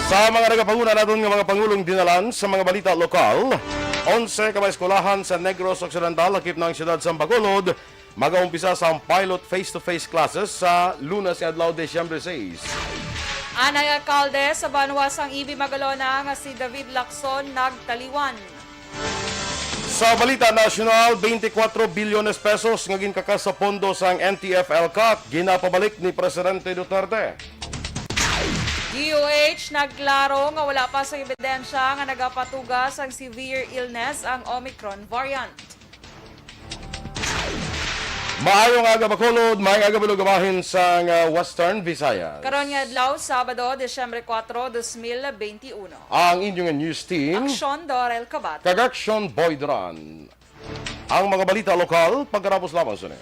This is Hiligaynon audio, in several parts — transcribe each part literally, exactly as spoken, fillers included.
Sa mga nagapanguna naton nga mga pangulong dinalan sa mga balita lokal, onse ka mga eskwelahan sa Negros Occidental, lakip na ang siyudad sa Bacolod, magaumpisa sa ang pilot face-to-face classes sa Lunes nga adlaw, Disyembre sais. Anay alkalde sa banwa sang Ibi, Magalona nga si David Lacson nagtaliwan. Sa balita nasyonal, twenty-four bilyones pesos nga ginkakas sa pondo sang N T F L CAC ginapabalik ni Presidente Duterte. D O H nagklaro nga wala pa sa ebidensya nga nagapatuga sang severe illness ang Omicron variant. Maayong aga, Bacolod. Maayong aga, Bilog, bahin sang, ah, Western Visayas. Karon nga adlaw, Sabado, Disyembre kuwatro, dos mil benti uno. Ang inyong news team, Aksyon Dorel Kabat. Kag Aksyon Boy Duran. Ang mga balita lokal, pagkatapos lamang sini.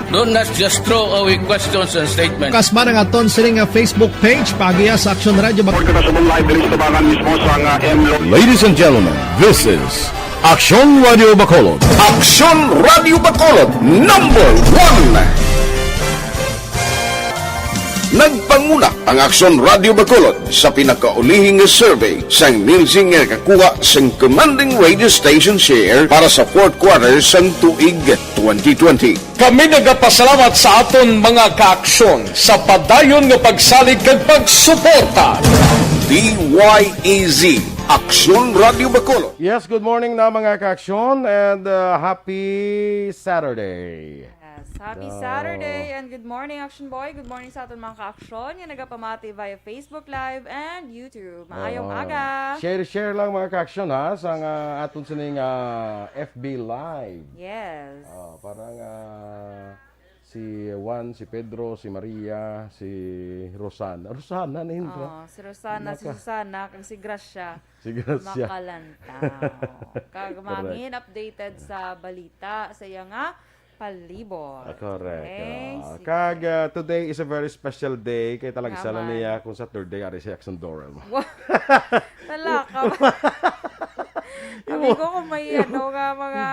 Don't just throw away questions and statements. Kasma nga aton sini nga Facebook page, paagiya sa Aksyon Radio Bac- Report ka sa live diri sa tabangan mismo sa nga M Lo- Ladies and gentlemen, this is Aksyon Radio Bacolod. Aksyon Radio Bacolod, number one. Nagpanguna ang Aksyon Radio Bacolod sa pinakaulihi nga survey sang Nielsen nga nakakuha sang commanding radio station share para sa fourth quarter sang tuig twenty twenty. Kami nagapasalamat sa aton mga kaaksyon sa padayon nga pagsalig kag pagsuporta. D Y E Z, Aksyon Radio Bacolod. Yes, good morning na, mga kaaksyon, and, uh, happy Saturday. Yes, happy So, Saturday and good morning, Action Boy. Good morning sa aton mga kaaksyon nga nagapamati via Facebook Live and YouTube. Maayong Oo. aga. Share, share lang, mga kaaksyon, ha, sa nga aton sining, ah, F B Live. Yes. Ah, parang, ah, si Juan, si Pedro, si Maria, si Rosana. Rosana na yun, bro. Oh, si Rosana, si Naka- Susana, kag si Gracia. Si Gracia. Makalantaw. Kag Correct. mangin updated sa balita sa iya nga palibot. Ah, correct. Okay, Ah, sige. kag, ah, today is a very special day. Kay talaga Nga sala man. niya kung Saturday, ari si Action Dorel mo. Wa-, talaka. Amigo, kung may ano nga mga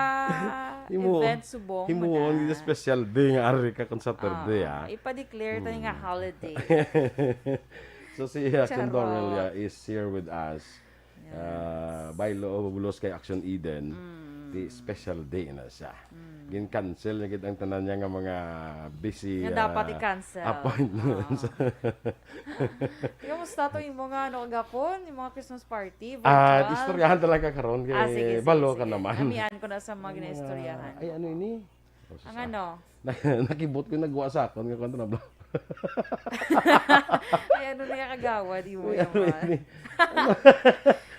Himuon. event subong mo Himuon, na. Special day nga ari ka kung Saturday, Ah, ah. ipa-declare tayo nga Hmm. holiday. So, si Action Charot. Dorel, yeah, is here with us. Yes. Ah, by law, bulos kay Action Eden, Mm. di special day na siya. Mm. Gin-cancel na gid ang tanan niya nga mga busy, Nga dapat ah, i-cancel. appointments. Ah. Kamusta to yung mga, ano, kagapon? Yung mga Christmas party, Ah, virtual? istoryahan talaga karon kay Ah, sige, sige, balo ka sige. naman. Namian ko na sa mga Ang mga, ginaistoryahan. ay, ano ini? O, sus, Ang ah. ano? Nakibot ko nagwa sa akon nga kontra blo. Ay, ano na yung kagawa, di mo Uy, yung ano man. ini?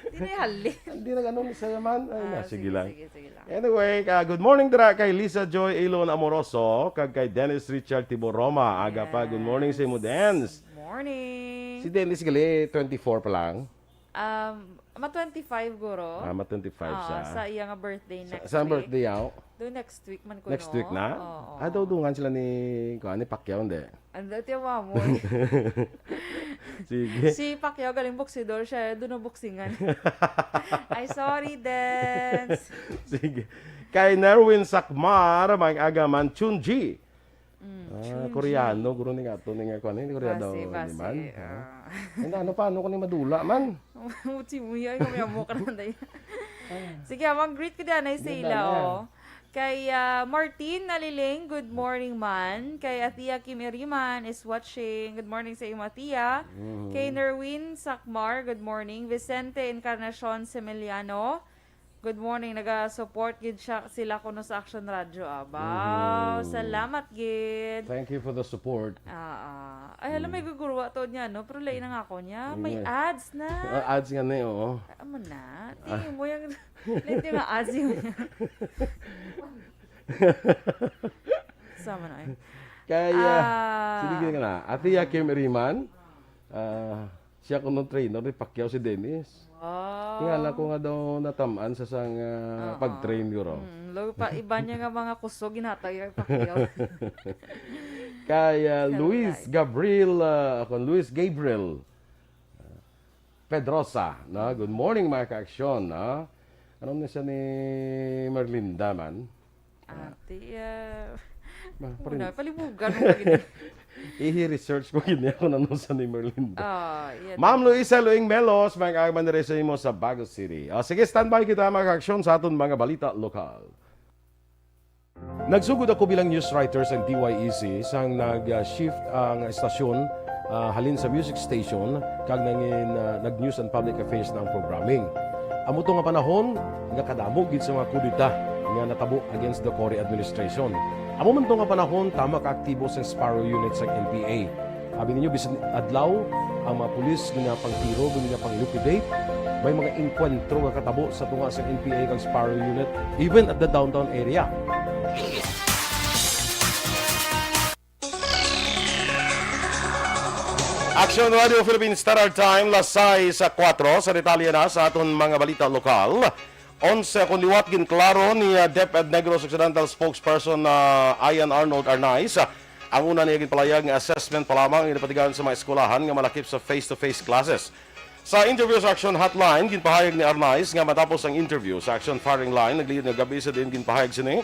Di na yung halin. Hindi nag-ano ni Sayaman. Ay, Ah, na, sige sige, lang. sige, sige lang. Anyway, ah, good morning dira kay Lisa Joy Ilon Amoroso, kag kay Dennis Richard Tiboroma. Aga pa, good morning sa imo, Yes. Dens. Morning. Si Dennis gali, twenty-four pa lang. Um, ma twenty-five, guro. Ah, ma twenty-five Ah, siya. sa iya nga birthday Sa, next sa week. birthday yaw? Do next week man ko, Next no? week na? Oo. Ah, daw dungan sila ni, kuan, ni Pacquiao, hindi? Ang dati ang mamo. Sige. Si Pacquiao galing boksidor siya, doon na boksingan. Ay, sorry, Dens. Sige. Kay Nerwin Sakmar, may aga man, Chunji. Mm, Ah, Chunji. Koreano, guro ni nga to, ni nga kuan, ni Korea daw, Basi, di basi, man? ah. Hindi, ano pa, ano ko ni madula man? Mutsi mo yan, kung may amok na tayo. Ah. Sige, amang greet ko dyan ay sa Ganda ila, na. oh. Kay, ah, Martin Naliling, good morning man. Kay Atia Kim Iriman is watching. Good morning sa imo, Atia. Mhm. Kay Nerwin Sakmar, good morning. Vicente Encarnacion Semeliano, good morning. Naga-support gid siya, sila kuno sa Action Radio, ah. Wow, Mhm. salamat gid. Thank you for the support. Ah, ah. Ay, hala, may Mm. gugurwa to niya, no? Pero lain na nga ako niya. May Mm. ads na. Ah, ads nga na, oo. Ah, amo na. Ah. Tingin mo yung, lain yung ads yung Sama na, eh. Kaya, Ah. sige ka na. Ate Yakim Iriman, ah, siya kuno trainer ni Pacquiao si Dennis. Wow. Tingala ko nga daw natamaan sa sang, ah, Oo. pag-train, guro. Mm, lo, pa, iba niya nga mga kusog, ginhatag yung Pacquiao. Kay, ah, Karon Luis live. Gabriel, ah, akon, Luis Gabriel, ah, Pedrosa, no? Good morning, mga ka-aksyon, no? Ano na siya ni Merlinda man? Ate, ah, Ma, una, parin- palibugan mo gid. Ihi-research ko gid niya kung ano sa ni Merlinda. Ah, yan. Ma'am Luisa Luing Melos, may kaagman diri sa imo sa Bago City. O, sige, standby kita, mga aksyon, sa aton mga balita lokal. Nagsugod ako bilang news writer sa D Y E C sang nag-shift ang estasyon, ah, halin sa music station kag nangin, ah, nag-news and public affairs na ang programming. Amo to nga panahon nga kadamo gid sa mga kudeta nga natabo against the Cory administration. Amo man to nga panahon tama ka aktibo sa Sparrow Unit sa N P A. Abi ninyo, bisan adlaw, ang mga pulis ginapangtiro, ginapang-liquidate. May mga engkwentro nga katabo sa tunga sa N P A kag Sparrow Unit, even at the downtown area. Action Radio Philippine Standard Time, las sais sa kuwatro. Sa detalye na sa aton mga balita lokal, onse kon liwat, ginklaro ni, ah, DepEd Negros Occidental spokesperson na Ian Arnold Arnaiz, ah, ang una niya ginpalayag nga assessment pa lamang ang ginapatigayon sa mga eskwelahan nga malakip sa face-to-face classes. Sa interview sa Action Hotline, ginpahayag ni Arnaiz nga matapos ang interview sa Action Firing Line, naglihid nga gab-i sa diin ginpahayag sini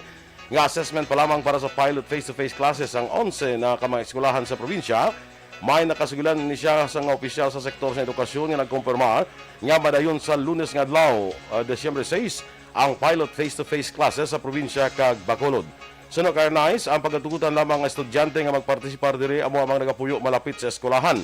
nga assessment pa lamang para sa pilot face-to-face classes ang onse na ka mga eskwelahan sa probinsya. May nakasugilan ni siya sa nga opisyal sa sektor sa edukasyon nga nagkumpirma nga madayon sa Lunes nga adlaw, ah, Disyembre sais, ang pilot face-to-face classes sa probinsya kag Bacolod. Suno kay Arnaiz, ang pagatugutan lamang nga estudyante nga magpartisipar diri amo ang nagapuyo malapit sa eskwelahan.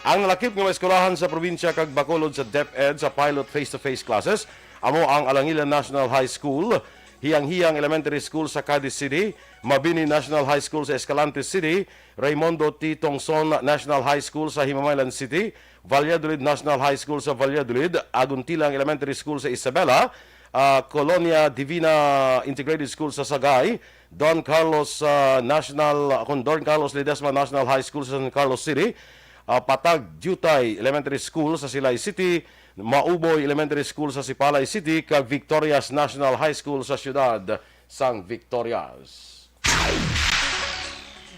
Ang nalakip nga mga eskwelahan sa probinsya kag Bacolod sa DepEd sa pilot face-to-face classes amo ang Alangilan National High School, Hiyang-Hiyang Elementary School sa Cadiz City, Mabini National High School sa Escalante City, Raymundo T. Tongson National High School sa Himamaylan City, Valladolid National High School sa Valladolid, Aguntilang Elementary School sa Isabela, ah, Colonia Divina Integrated School sa Sagay, Don Carlos, ah, National, kung Don Carlos Ledesma National High School sa San Carlos City, ah, Patag Diutay Elementary School sa Silay City, Mauboy Elementary School sa Sipalay City, kag Victorias National High School sa siyudad sang Victorias.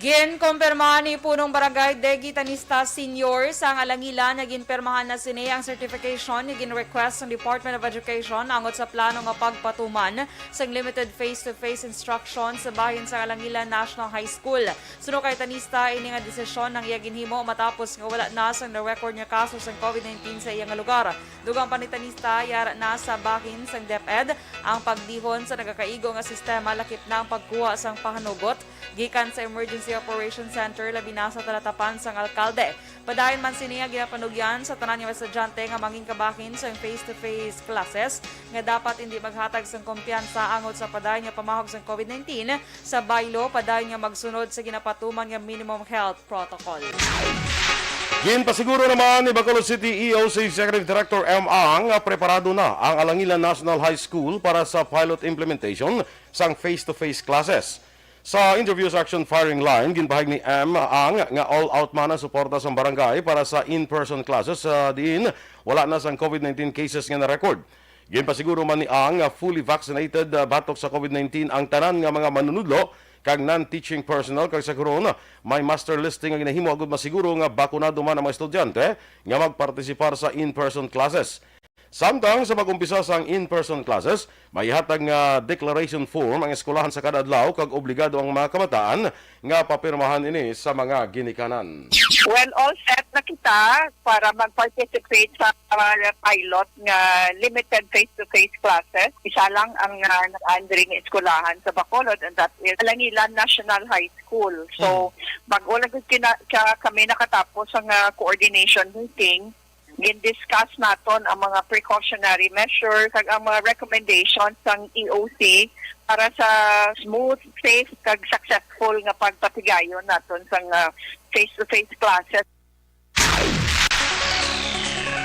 Ginkumpirma ni Punong Barangay Degi Tanista Senior sa Alangilan nga ginpirmahan na sini ang certification nga gin-request sang Department of Education angot sa plano nga pagpatuman sang limited face-to-face instruction sa bahin sa Alangilan National High School. Suno kay Tanista, ini nga desisyon ang iya ginhimo matapos nga wala na sang na-record nga kaso sang COVID nineteen sa iya nga lugar. Dugang pa ni Tanista, yara na sa bahin sang DepEd ang pagdihon sa nagakaigo nga sistema lakip na ang pagkuha sang pahanugot gikan sa Emergency Operation Center, labi na sa talatapan sang alkalde. Padayon man sini nga ginapanugyan sa tanan nga estudyante nga mangin kabahin sang face-to-face classes nga dapat indi maghatag sang kumpiyansa angot sa padayon nga pamahog sang COVID nineteen sa baylo, padayon nga magsunod sa ginapatuman nga minimum health protocol. Ginpasiguro naman ni Bacolod City E O C Executive Director M. Ang nga preparado na ang Alangilan National High School para sa pilot implementation sang face-to-face classes. Sa interview sa Action Firing Line, ginpahayag ni M. Ang nga all-out man ang suporta sang barangay para sa in-person classes sa diin wala na sang COVID nineteen cases nga na-record. Ginpasiguro man ni Ang nga fully vaccinated, ah, batok sa COVID nineteen ang tanan nga mga manunudlo kag non-teaching personnel, kag sa karon may muster listing nga ginahimo agud masiguro nga bakunado man ang mga estudyante nga magpartisipar sa in-person classes. Samtang sa pag-umpisa sang in-person classes, may ihatag nga declaration form ang eskwelahan sa kada adlaw kag obligado ang mga kabataan nga papirmahan ini sa mga ginikanan. Well, all set na kita para mag-participate sa uh, pilot nga limited face-to-face classes. Isa lang ang uh, nag-andri nga eskwelahan sa Bacolod, and that is Alangilan National High School. So, bago lang gid kina- ka- kami nakatapos ang uh, coordination meeting, gin-discuss naton ang mga precautionary measures kag ang mga recommendations sang E O C para sa smooth, safe, kag successful nga pagpatigayon naton sang uh, face-to-face classes.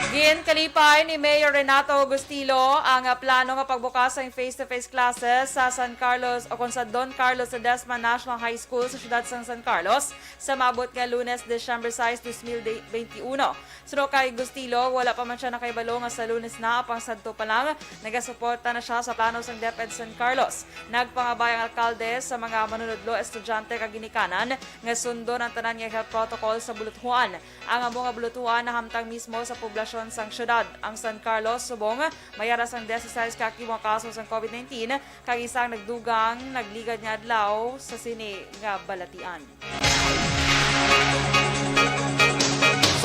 Ginkalipay ni Mayor Renato Gustilo ang, ah, plano nga pagbukas sang face-to-face classes sa San Carlos o kon sa Don Carlos Ledesma National High School sa siyudad sang San Carlos sa maabot nga Lunes, Disyembre sais, dos mil veintiuno. Suno kay Gustilo, wala pa man siya nakahibalo nga sa Lunes na, apang sadto pa lang nagasuporta na siya sa plano sang DepEd San Carlos. Nagpangabay ang alkalde sa mga manunudlo, estudyante kag ginikanan nga sundon ang tanan nga health protocol sa buluthuan. Ang amo nga buluthuan nahamtang mismo sa poblasyon sang syudad. Ang San Carlos subong may ara sang disisais ka aktibo nga kaso sang COVID nineteen, kag isa ang nagdugang nagligad nga adlaw sa sini nga balatian.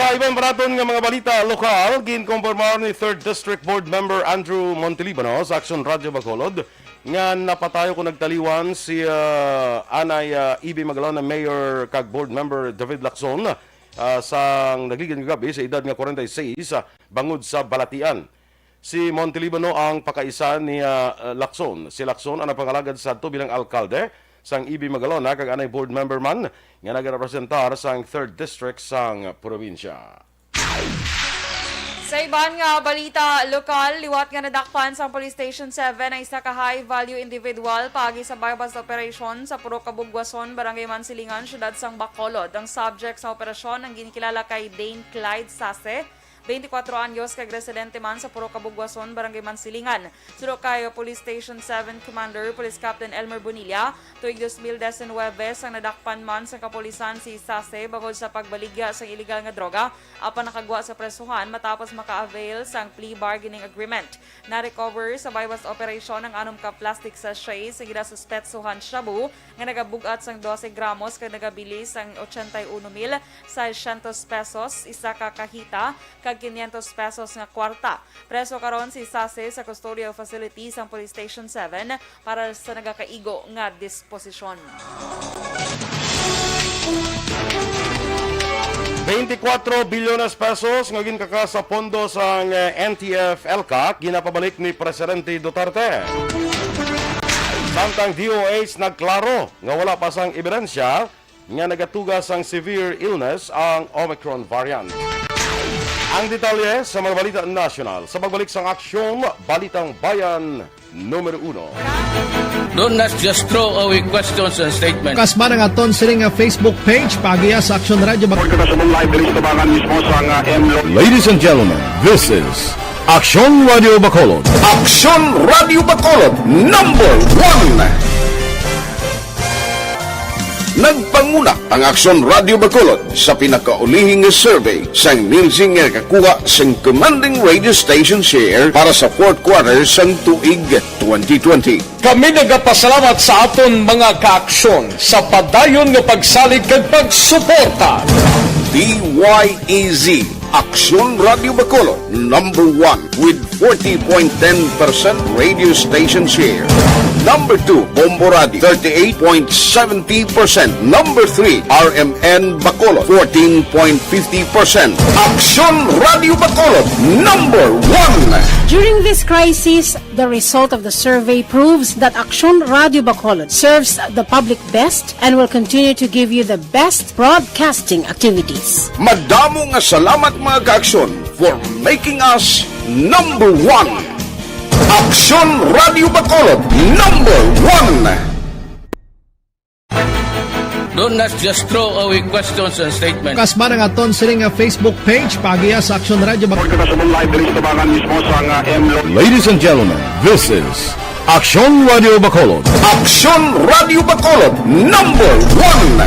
Iban pa naton nga mga balita lokal, ginkumpirmar ni Third District Board Member Andrew Montelibano sa Aksyon Radyo Bacolod nga napatayo kon nagtaliwan si, ah, anay, ah, E B Magalona Mayor kag Board Member David Lacson, ah, sang nagligad nga gab-i sa edad nga forty-six, ah, bangod sa balatian. Si Montelibano ang pakaisan ni, ah, Lacson. Si Lacson ang nagpangalagad sadto bilang alkalde sang E B Magalona kag anay board member man nga nagarepresentar sang Third District sang probinsya. Sa iban nga balita lokal, liwat nga nadakpan sang Police Station seven ang isa ka high-value individual paagi sa buy-bust operation sa Purok Kabugwason, Barangay Mansilingan, Siyudad sang Bacolod. Ang subject sa operasyon ang ginkilala kay Dane Clyde Sase, twenty-four anyos, kag residente man sa Purok Kabugwason, Barangay Mansilingan. Suno kay Police Station seven Commander Police Captain Elmer Bonilla, tuig dos mil disinwebe sang nadakpan man sang kapulisan si Sase bangod sa pagbaligya sang iligal nga droga, apan nakagwa sa presohan matapos maka-avail sang plea bargaining agreement. Na-recover sa buy-bust operation ang anom ka plastic sachet sa ginasuspetsohan shabu nga nagabug-at sang dose gramos kag nagabilis sang ochenta y uno mil seiscientos pesos, isa ka kahita, kag quinientos pesos nga kwarta. Preso karon si Sase sa custodial facility sang Police Station seven para sa nagakaigo nga disposisyon. Twenty-four bilyones pesos nga ginkaka sa pondo sang, eh, N T F ELCAC ginapabalik ni Presidente Duterte. Samtang D O H nagklaro nga wala pa sang ebidensya nga nagatuga sang severe illness ang Omicron variant. Ang detalye sa mga balita nasyonal sa pagbalik sang Aksyon Balitang Bayan numero uno. Don't just throw away questions and statements. Kasma ang aton sini nga Facebook page, paagiha sa Aksyon Radyo Bac- Kita sa live diri sa tabangan mismo sa nga M Lo- Ladies and gentlemen, this is Aksyon Radyo Bacolod. Aksyon Radyo Bacolod, number one. Nagpanguna ang Aksyon Radyo Bacolod sa pinakaulihing nga survey sang Nielsen nga nakakuha sang commanding radio station share para sa fourth quarter sang tuig twenty twenty. Kami nagapasalamat sa aton mga kaaksyon sa padayon nga pagsalig kag pagsuporta. D Y E Z, Aksyon Radyo Bacolod, number one with forty point ten percent radio station share. Number two, Bombo Radio, thirty-eight point seventy percent. Number three, R M N Bacolod, fourteen point fifty percent. Aksyon Radyo Bacolod, number one. During this crisis, the result of the survey proves that Aksyon Radyo Bacolod serves the public best and will continue to give you the best broadcasting activities. Madamo nga salamat, mga kaaksyon, for making us number one. Aksyon Radyo Bacolod, number one. Don't just throw away questions and statements. Kasma ang aton sini nga Facebook page, paagiha sa Aksyon Radyo Bac- Kita sa live diri sa tabangan mismo sa nga M Lo- Ladies and gentlemen, this is Aksyon Radyo Bacolod. Aksyon Radyo Bacolod, number one.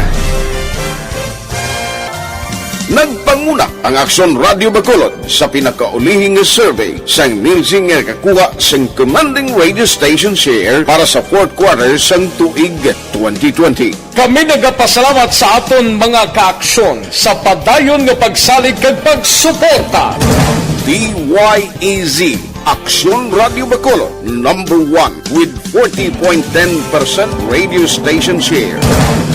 Nagpanguna ang Aksyon Radyo Bacolod sa pinakaulihing nga survey sang Nielsen nga nakakuha sang commanding radio station share para sa fourth quarter sang tuig twenty twenty. Kami nagapasalamat sa aton mga kaaksyon sa padayon nga pagsalig kag pagsuporta. D Y E Z, Aksyon Radyo Bacolod, number one with forty point ten percent radio station share.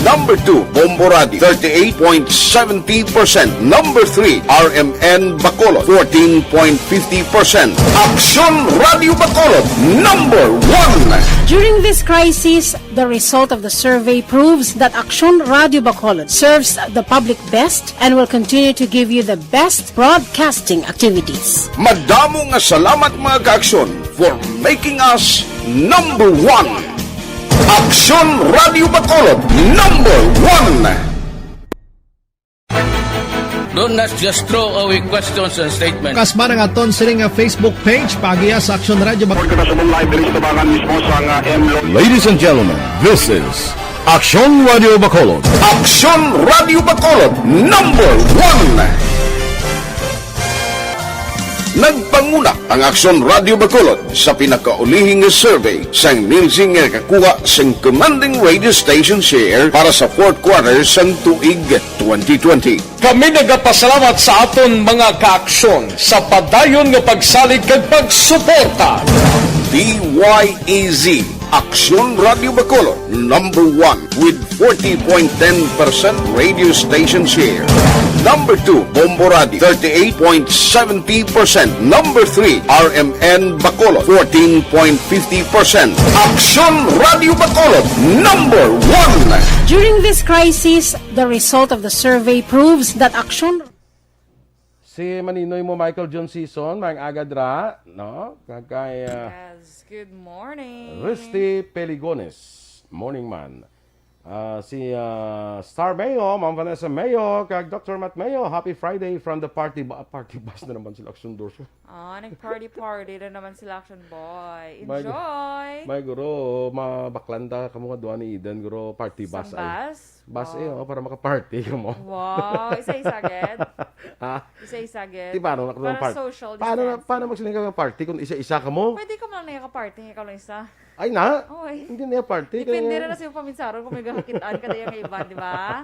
Number two, Bombo Radio, thirty-eight point seventy percent. Number three, R M N Bacolod, fourteen point fifty percent. Aksyon Radyo Bacolod, number one. During this crisis, the result of the survey proves that Aksyon Radyo Bacolod serves the public best and will continue to give you the best broadcasting activities. Madamo nga salamat, mga kaaksyon, for making us number one. Aksyon Radyo Bacolod, number one. Don't just throw away questions and statements. Kasma ang aton sini nga Facebook page, paagiha sa Aksyon Radyo Bac- Kita sa live diri sa tabangan mismo sa nga M Lo- Ladies and gentlemen, this is Aksyon Radyo Bacolod. Aksyon Radyo Bacolod, number one. Nagpanguna ang Aksyon Radio Bacolod sa pinakaulihing nga survey sang Nielsen nga nakakuha sang commanding radio station share para sa fourth quarter sang tuig twenty twenty. Kami nagapasalamat sa aton mga kaaksyon sa padayon nga pagsalig kag pagsuporta. D Y E Z, Aksyon Radio Bacolod, number one with forty point ten percent radio station share. Number two, Bombo Radio, thirty-eight point seventy percent. Number three, R M N Bacolod, fourteen point fifty percent. Aksyon Radio Bacolod, number one. During this crisis, the result of the survey proves that Aksyon Si maninoy mo, Michael John Season, maayong aga dra, no? Kag kay, ah, Yes, good morning. Rusty Peligones, morning man. Ah, si, ah, Star Mayo, Ma'am Vanessa Mayo, kag Doctor Matt Mayo, happy Friday from the party ba-, party bus na naman sila, Aksyon Dorso. Ah, nag-party-party na naman sila, Aksyon Boy. May gu-, Enjoy! may guro, mabaklan ta kamo nga duha ni Eden, guro, party bus Sang ay. Bus? Bus, eh, Wow. oh, para maka-party kamo. Wow, isa-isa gid? Ha? Isa-isa gid. Di, paano na kung Para party? social Paano na, distancing. paano magsiling ka ng party kung isa-isa ka mo? Pwede ka man lang nagka-party, ikaw lang isa. Ay na? Oy. Hindi na yung party. Depende Kaya na sa iyong paminsaron kung may gakakitaan ka na yung iba, di ba?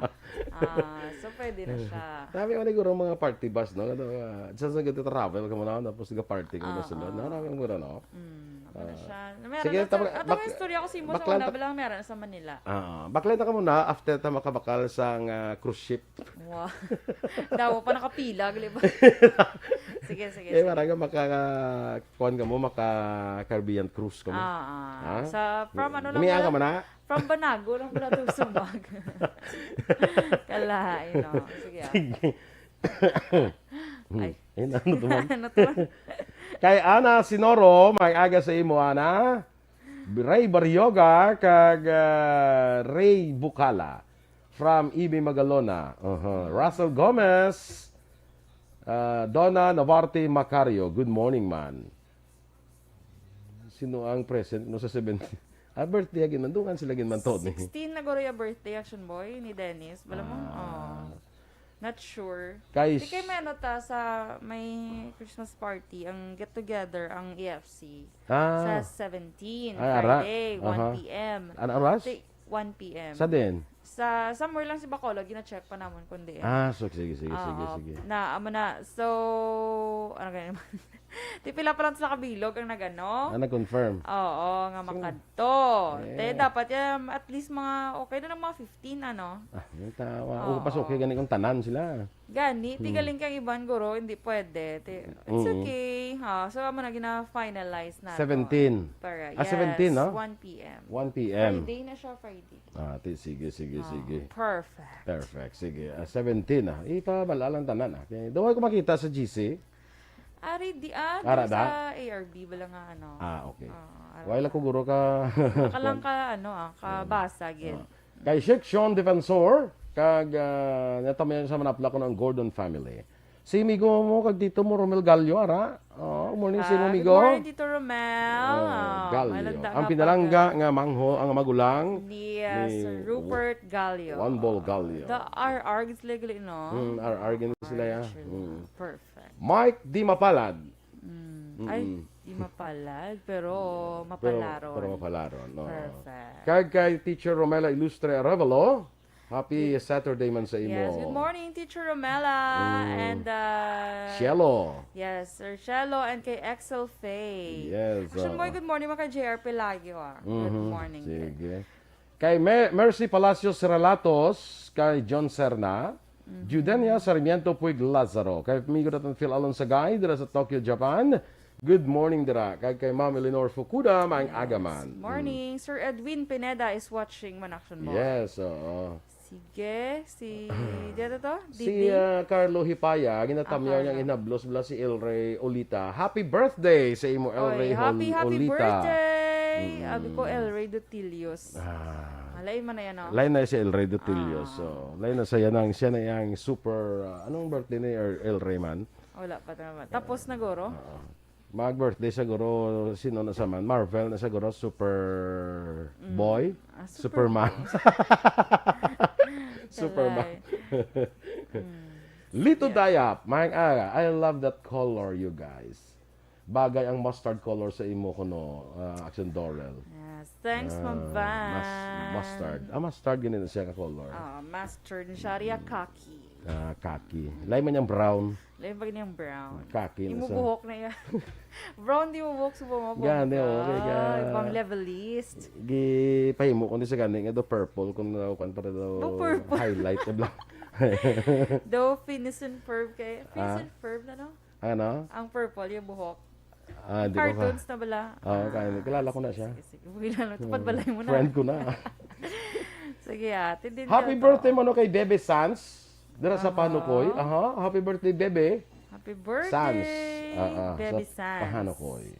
Ah, so pwede na siya. Dami ko na siguro mga party bus, no? Ano, ah, sa, sa travel ka muna, tapos nag-party ka muna Ah, sa loob. ah. Ano, ano, ano, no? Mm, ano Ah. siya? Meron Sige, na sa, tama, ato bak-, may istorya ko sa imo sa baklan una, ta-, bilang meron sa Manila. Ah, baklan ta ka muna after ta makabakal sa nga cruise ship. Wow. Daw pa nakapila, gali ba? Sige, sige, Eh, sige. marang ka maka-, kuwan ka mo, maka-Caribbean cruise ka mo. Ah, ah. Ha? Sa, from ano lang Gumiya ka pala? man, ha? From Banago lang pala itong sumag. Kalahain, no? Sige, ah. Sige. Ay. Eh, ano to man? Ano to man? Kay Ana Sinoro, may aga sa imo, Ana. Ray Barrioga, kag, ah, Ray Bukala. From Ibi Magalona. Uh-huh. Russell Gomez. Ah, Donna Navarte Macario. Good morning, man. Sino ang present no sa seventeen? Ah, birthday agin man. Dungan sila gin man to ni. Sixteen na guro yung birthday, Action Boy, ni Dennis. Bala mo? Ah. Oh. Not sure. Guys. Di kay may ano ta sa may Christmas party, ang get together, ang A F C. Ah. Sa seventeen, Ay, ara. Friday, Aha. one P M. Ano oras? Ti-, one P M. Sa din? Sa somewhere lang si Bacolod, gina-check pa namon kung diin. Ah, so, sige, sige, sige, Oo, sige. na, amo na. So, ano ganyan? Ti pila pa lang sa kabilog ang nagano? Ah, nag-confirm. Oo, nga Sino? makadto. Eh. Te, dapat yan, at least mga, okay na ng mga fifteen, ano? Ah, yung tawa. Oo. Uy, pas okay gani kung tanan sila. Gani, ti Hmm. galing kang iban, guro, hindi pwede. Ti-, it's Mm. okay. Ha, so, amo na gina-finalize na to. Seventeen. Para, Ah, yes, seventeen, no? one P M. One P M. Friday na siya, Friday. Ah, ti-, sige, sige, Ah, sige. perfect. Perfect, sige. Ah, seventeen, ah. Ipabala lang tanan, ah. Kay, daw ko makita sa G C. Ari, di, ah, Ara doon da? sa A R B, bala nga, ano. Ah, okay. Ah, ara Wala da. ko guro ka Nakalang ka, ano, ah, kabasa, gid. Ah. Kay Sheikh Sean Defensor, kag, ah, natamayan sa manapla ko ng Gordon family. Si amigo mo kag tito mo, Romel Gallo, ara? Oh, morning sa imo, Ah, amigo. Good morning, Tito Romel. Oh, Ah, Gallo. malanda Ang nga pinalangga pag- nga mangho ang magulang Ni, ah, ni Sir Rupert Gallo. Juan Bol Gallo. The R R gid sila gali, no? Mm, R R gid sila, ya. Sure. Mm. Perfect. Mike Di Mapalad. Mm. Mm-mm. Ay, di mapalad, pero Pero, mapalaron. pero mapalaron, no? Perfect. Kag kay Teacher Romela Ilustre Arevalo, happy Good Saturday man sa imo. Yes, good morning, Teacher Romela Mm. and, uh, Cielo. Yes, Sir Cielo and kay Excel Faye. Yes, Action oo. Boy, good morning, mga ka J R Pelayo, ah. Good Mhm, morning din. sige. Kay Me-, Mercy Palacios Relatos, kay John Serna, Mhm. Judenia Sarmiento Puig Lazaro, kay amigo natin Phil Alonsagay, dira sa Tokyo, Japan. Good morning, dira. Kay, kay Ma'am Eleanor Fukuda, maayong Yes. aga man. Morning. Mm. Sir Edwin Pineda is watching, man, Action Boy. Yes, oo. Sige, si, dito to? Si, Didi? ah, Carlo Hipaya, ginatamyaw Ah, niya Carlo. Inhablos bala si El Rey Olita. Happy birthday sa imo, El Oy, Rey happy, Hol-, happy Olita. birthday! Mm. Abi ko, El Rey Dutilios. Ah. Ah, lain man na yan, oh. Lain na si El Rey Dutilios. Ah. So, lain na siya nang, siya na yung super, ah, anong birthday ni El, El Rey man? Wala pa naman. Tapos na, guro? Ah. Mag-birthday siguro, sino na sa man? Marvel na siguro, super Mm. boy? Ah, super Superman. boy. Superman. Kalay. Mm. Lito Dayap, maayong aga. I love that color, you guys. Bagay ang mustard color sa imo kuno, ah, Action Dorel. Yes, thanks, Ma'am Van. Mas-, mustard. Ah, mustard, ganun siya ka color. Ah, mustard. Siya, riya, khaki. Ah, khaki. Lain man yang brown. Lain pa gani ang brown. Khaki na. Imo sa buhok na iya. Brown di mo buhok sa buhok. Gani, okay ka. Ibang levelist. Gipahimo ko ni sa gani nga do purple kung, uh, kwan pa daw. Do purple. Highlight na black. Do Phineas and Ferb kay. Phineas and Ferb na, no? Ano? Ang purple, yung buhok. Ah, di ko pa. Cartoons na bala. Oo, kaya kilala ko na siya. Sige, sige. Kilala, tupad balay mo na. Friend ko na. Sige, ah, tindin. Happy birthday mo, no, kay Bebe Sanz. Dira sa Panukoy. Aha, happy birthday, Bebe. Happy birthday, Bebe Sanz. Sa Panukoy.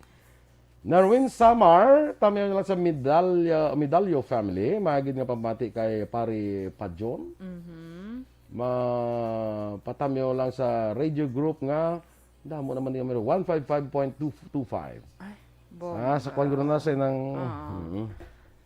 Narwin Samar, tamiyo lang sa Medalya, Medalyo family. Magid nga pamati kay Pari Pajon. Mhm. Ma-, patamiyo lang sa radio group nga damo naman niya, meron one five five point two two five. Ay, bongga. Ah, sa kwan ko na sa inang, mm.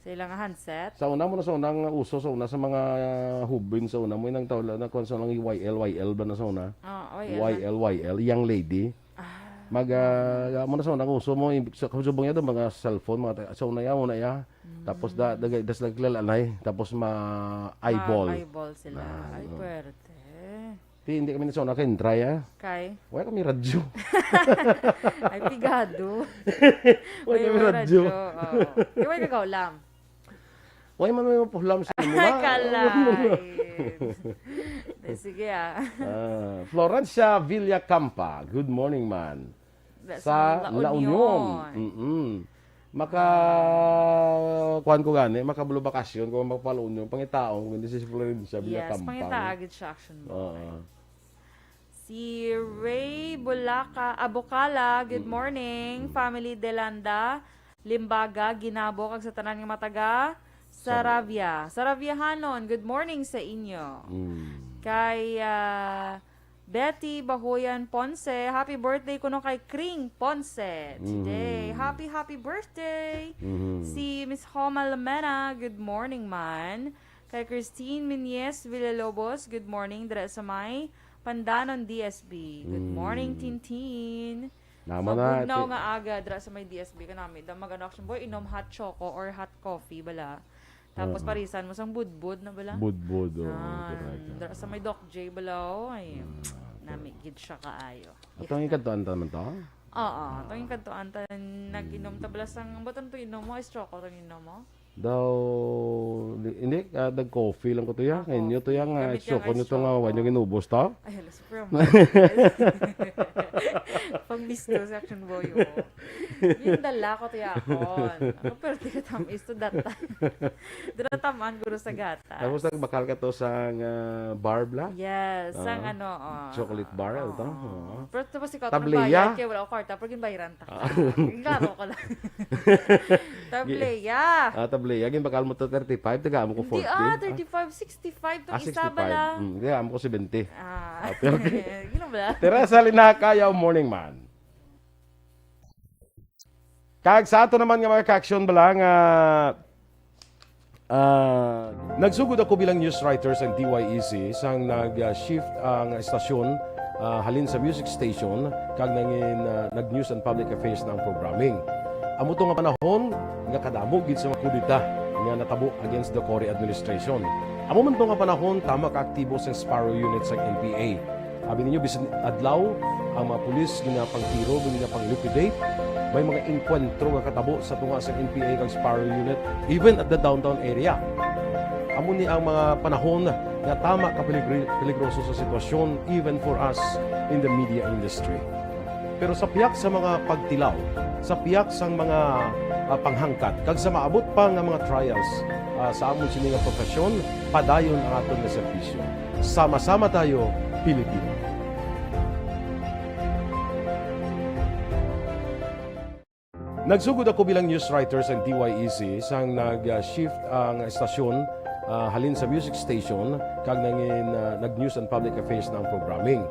Sa ilang handset? Sa una mo na sa unang uso, sa una sa mga, ah, hubin sa una mo, inang tawag na kwan sa unang Y L, Y L ba na sa una? Ah, Y L. Y L, Y L, young lady. Ah. Mag, ah, mo na sa unang uso mo, yung, sa, sa subong niya doon, mga cellphone, mga ta-, sa una ya, una ya. Mm. Tapos da, da, das nagkilalanay, tapos ma-eyeball. Ma-eyeball sila. Ah, ay, oo. Pwerte. Ti, hindi kami na sa una kay Indray, ah. Kay? Wala kami radyo. Ay, pigado. Wala kami radyo. Oo. Di, wala kagaw lang. Wala man may mapuhlam sa imo, ah. Ay, kalay. Di, sige, ah. Ah, Florencia Villacampa, good morning, man. Sa La Union. Mm-mm. Maka, kuwan ko gani, makabalo bakasyon ko, mapapalaunyo, pangitaon ko, hindi si Florencia Villacampa. Yes, pangita agad siya, action boy. Oo. Si Ray Bulaca, Abocala, good morning. Family Delanda, Limbaga, Ginabo, kag sa tanan nga mga taga Saravia. Saraviahanon, good morning sa inyo. Mm. Kay, ah, Betty Bahoyan Ponce, happy birthday kuno kay Kring Ponce today. Mhm. Happy, happy birthday! Mhm. Si Miss Homa Lamena, good morning man. Kay Christine Menyes Villalobos, good morning dira sa may Pandanon D S B. Good morning, Tintin. Naman na, Bugnaw nga aga dira sa may D S B kanami. Daw mag-ano, action boy, inom hot choco or hot coffee bala. Tapos parisan mo sang budbod na bala. Budbod, oo, correct. Dira sa may Doc J bala, oh, ay, nami gid siya kaayo. Atong ikadtuan ta man to? Oo, atong ikadtuan ta, nag-inom ta bala sang, ba't ang to inom mo? Ice choco tong inom mo? Daw, di, hindi, ah, nag-coffee lang ko to ya. Ah, kay inyo to ya nga, gamit ya nga ice choco nyo to nga, wa nyo ginubos to? Ay, hala, super mo. Pang misto sa action boy, oh. Yung dala ko to ya akon. Ako, pero di ka tam-, is to that time. Doon na taman, guro sa gata. Tapos nagbakal ka to sa, ah, bar bala? Yes, sang ano, oh. Chocolate bar, ano to? Oo. Pero tapos ikaw, tableya. Bayad, kaya wala ko kwarta, pero ginbayaran ta. Ah. Klaro ko lang. Tableya. Ah, tableya. Ginbakal mo to thirty-five, taga mo ko forty. Hindi, ah, thirty-five, sixty-five tong isa bala. Mm, kaya mo ko seventy. Ah. Okay, okay. Yun bala. Teresa Linakayaw, morning man. Kag sa ato naman nga mga ka-action bala nga, ah, nagsugod ako bilang news writer sa D Y E C sang nag-shift ang estasyon, ah, halin sa music station kag nangin, ah, nag-news and public affairs na ang programming. Amo to nga panahon nga kadamo gid sa mga kudeta nga natabo against the Cory administration. Amo man to nga panahon tama ka aktibo sa Sparrow Unit sa N P A. Abi ninyo, bisan adlaw, ang mga pulis ginapangtiro, ginapang-liquidate. May mga engkwentro nga katabo sa tunga sa N P A kag Sparrow Unit, even at the downtown area. Amo ni ang mga panahon nga tama ka peligri-, peligroso sa sitwasyon, even for us in the media industry. Pero sa pihak sa mga pagtilaw, sa pihak sang mga, ah, panghangkat, kag sa maabot pa nga mga trials, ah, sa amon sini nga profesyon, padayon ang aton nga serbisyo. Sama-sama tayo, Pilipino. Nagsugod ako bilang news writer sa D Y E C sang nag-shift ang estasyon, ah, halin sa music station kag nangin, ah, nag-news and public affairs na ang programming.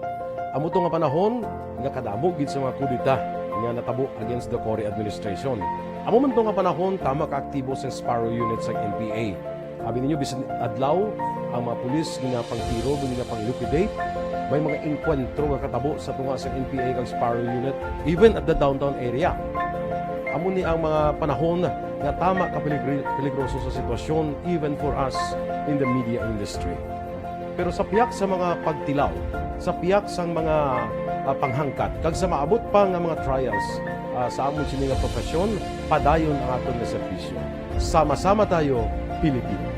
Amo to nga panahon nga kadamo gid sa mga kudeta nga natabo against the Cory administration. Amo man to nga panahon tama ka aktibo sa Sparrow Unit sa N P A. Abi ninyo, bisan adlaw, ang mga pulis ginapangtiro, ginapang-liquidate. May mga engkwentro nga katabo sa tunga sa N P A kag Sparrow Unit, even at the downtown area. Amo ni ang mga panahon nga tama ka peligri-, peligroso sa sitwasyon, even for us in the media industry. Pero sa pihak sa mga pagtilaw, sa pihak sang mga, ah, panghangkat, kag sa maabot pa nga mga trials, ah, sa amon sini nga profesyon, padayon ang aton nga serbisyo. Sama-sama tayo, Pilipino.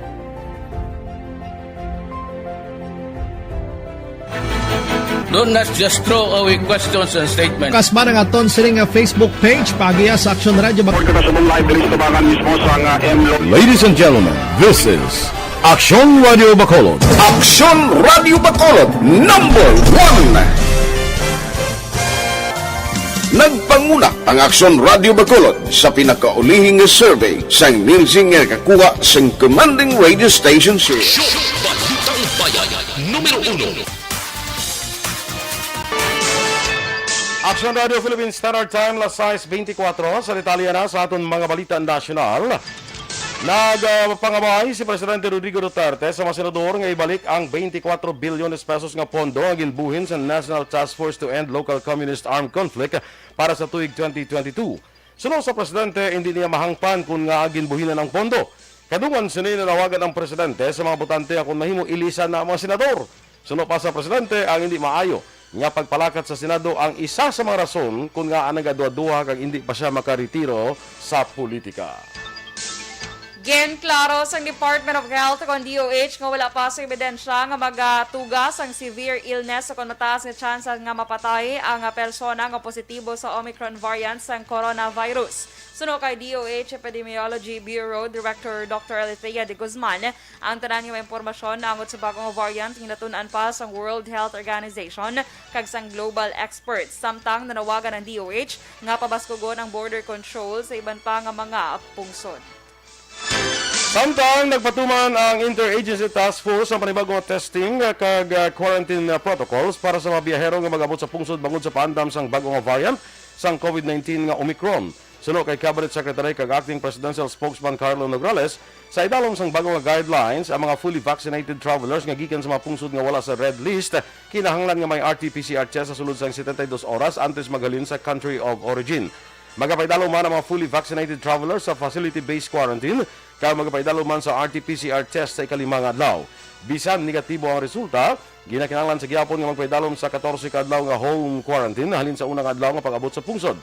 Don't not just throw away questions and statements. Kasman ang aton sining nga Facebook page, paagiha sa Aksyon Radio Bac- Report ko na sa mong live diri sa Tabangan mismo sa nga M Lo- Ladies and gentlemen, this is Aksyon Radio Bacolod. Aksyon Radio Bacolod, number one. Nagpanguna ang Aksyon Radio Bacolod sa pinakaulihi nga survey sang Nielsen nga nakakuha sang commanding radio station series. Balitang Bayan, numero uno. Aksyon Radio Philippine Standard Time, las sais beintikwatro. Sa detalye na sa aton mga balita nasyonal, nagpangabay si Presidente Rodrigo Duterte sa mga senador nga ibalik ang twenty-four bilyones pesos nga pondo nga ginbuhin sa National Task Force to End Local Communist Armed Conflict para sa tuig twenty twenty-two. Suno sa presidente, hindi niya mahangpan kon ngaa ginbuhinan ang pondo. Kadungan sini, nanawagan ang presidente sa mga botante nga kon mahimo, ilisan na ang mga senador. Suno pa sa presidente, ang hindi maayo nga pagpalakat sa Senado ang isa sa mga rason kon ngaa nagaduha-duha kag hindi pa siya makaretiro sa politika. Ginklaro sang Department of Health kon D O H nga wala pa sa ebidensya nga magatuga sang severe illness o kon mataas nga tsansa nga mapatay ang, ah, persona nga positibo sa Omicron variant sang coronavirus. Suno kay D O H Epidemiology Bureau Director Doctor Alethea de Guzman, ang tanan nga mga impormasyon naangot sa bag-o nga variant ginatun-an pa sang World Health Organization kag sang global experts. Samtang nanawagan ang D O H nga pabaskugon ang border control sa iban pa nga mga pungsod. Samtang nagpatuman ang Interagency Task Force ang panibag-o nga testing kag, ah, quarantine, ah, protocols para sa mga biyahero nga mag-abot sa pungsod bangod sa paandam sang bag-o nga variant sang COVID nineteen nga Omicron. Suno kay Cabinet Secretary kag Acting Presidential Spokesman Carlo Nograles, sa idalom sang bag-o nga guidelines, ang mga fully vaccinated travelers nga gikan sa mga pungsod nga wala sa red list kinahanglan nga may R T P C R test sa sulod sang setenta y dos oras antes maghalin sa country of origin. Magapaidalom man ang mga fully vaccinated travelers sa facility-based quarantine, kag magapaidalom man sa R T P C R test sa ikalima nga adlaw. Bisan negatibo ang resulta, ginakinahanglan sa gihapon nga magpaidalom sa katorse ka adlaw nga home quarantine halin sa una nga adlaw nga pag-abot sa pungsod.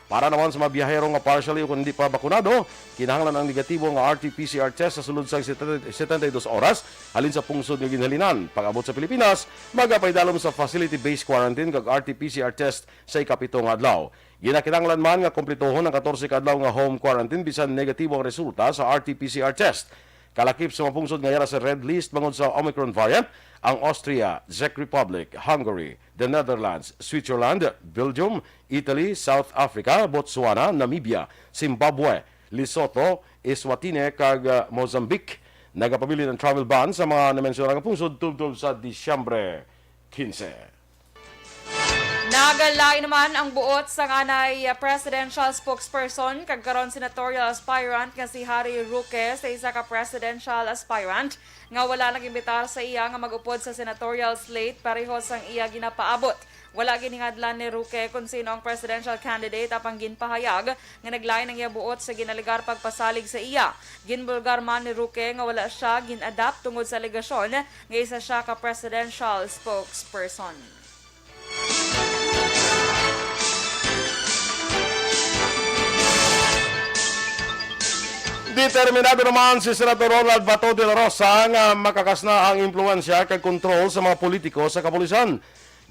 Para naman sa mga biyahero nga partially o kon hindi pa bakunado, kinahanglan ang negatibo nga R T P C R test sa sulod sang setenta y dos oras halin sa pungsod nga ginhalinan. Pag-abot sa Pilipinas, magapaidalom sa facility-based quarantine kag R T P C R test sa ikapito nga adlaw. Ginakinahanglan man nga kumplituhon ang katorse ka adlaw nga home quarantine bisan negatibo ang resulta sa R T P C R test. Kalakip sa mga pungsod nga yara sa red list bangod sa Omicron variant, ang Austria, Czech Republic, Hungary, the Netherlands, Switzerland, Belgium, Italy, South Africa, Botswana, Namibia, Zimbabwe, Lesotho, Eswatini, kag, ah, Mozambique. Nagapabilin ang travel ban sa mga namensyona nga pungsod tubtob sa Disyembre quince. Nagalain naman ang buot sang anay presidential spokesperson kag karon senatorial aspirant nga si Harry Roque sa isa ka presidential aspirant nga wala nag-imbitar sa iya nga mag-upod sa senatorial slate pareho sang iya ginapaabot. Wala ginhingadlan ni Roque kon sino ang presidential candidate, apang ginpahayag nga naglain ang iya buot sa ginalegar pagpasalig sa iya. Ginbulgar man ni Roque nga wala siya gin-adapt tungod sa alegasyon nga isa siya ka presidential spokesperson. Determinado naman si Senator Ronald Bato de la Rosa nga makakasna ang impluwensya kag kontrol sa mga politiko sa kapulisan.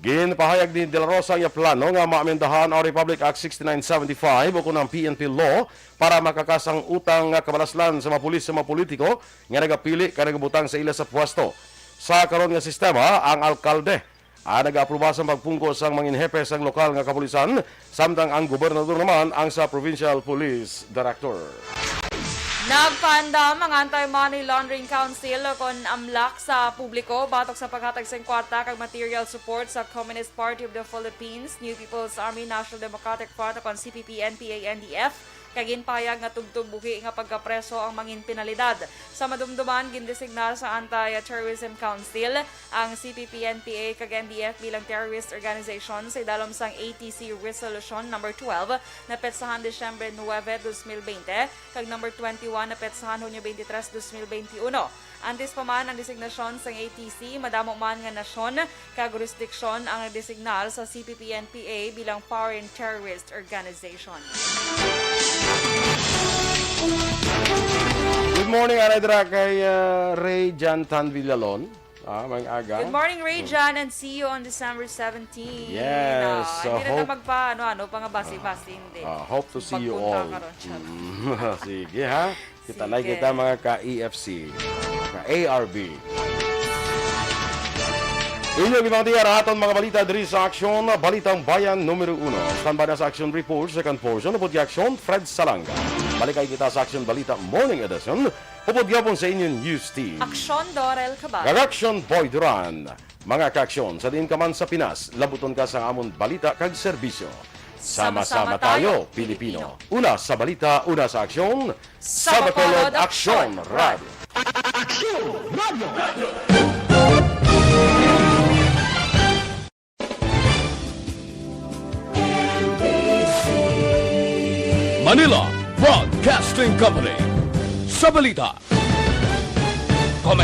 Ginpahayag ni De La Rosa ang iya plano nga maamendahan ang Republic Act sixty-nine seventy-five o kon ang P N P law para makakas ang utang nga kabalaslan sa mga pulis sa mga politiko nga nagapili kag nagabutang sa ila sa pwesto. Sa karon nga sistema, ang alkalde ang nag-aapruba sang pagpungko sang manginhepe sang lokal nga kapulisan, samtang ang gobernador naman ang sa Provincial Police Director. Nagpaandam ang Anti-Money Laundering Council o kon amlac sa publiko batok sa paghatag sang kwarta kag material support sa Communist Party of the Philippines, New People's Army, National Democratic Front o kon C P P, N P A, N D F kag ginpahayag nga tubtob buhi nga pagkapreso ang mangin penalidad. Sa madumduman, gindesignar sa Anti-Terrorism Council ang C P P N P A kag N D F bilang terrorist organization sa idalom sang A T C Resolution Number twelve na petsahan Disyembre nuebe, dos mil bente, kag Number twenty-one na petsahan Hunyo twenty-three, dos mil twenty-one. Antes pa man ang designasyon sang A T C, madamo man nga nasyon kag jurisdiksyon ang nagdesignar sa C P P N P A bilang foreign terrorist organization. Good morning, aray dira kay uh, Ray Jan Tan Villalon. Ah, mga aga. Good morning, Ray Jan, and see you on December seventeen. Yes, Ah, so hindi na ta hope- magpa, ano, ano, pangabasi-basi, hindi. Ah, hope to see you Magpunta all. ka ron, Chad. Mm, Sige, ha? Kita na Sige. kita, mga ka-E F C, ka-A R B. Inyong ibang tiyan aton mga balita diri sa Aksyon, Balitang Bayan numero uno. Standby na sa Aksyon Report, second portion, upod kay Aksyon, Fred Salanga. Balik kay kita sa Aksyon Balita Morning Edition, upod gyapon sa inyong news team. Aksyon, Dorel Cabal. Kag Aksyon, Boy Duran. Mga ka-Aksyon, sa diin ka man sa Pinas, labuton ka sa amon balita kag serbisyo. Sama-sama tayo, Pilipino. Una sa balita, una sa aksyon, sa Bacolod, Aksyon Radio. Manila Broadcasting Company. Sa balita,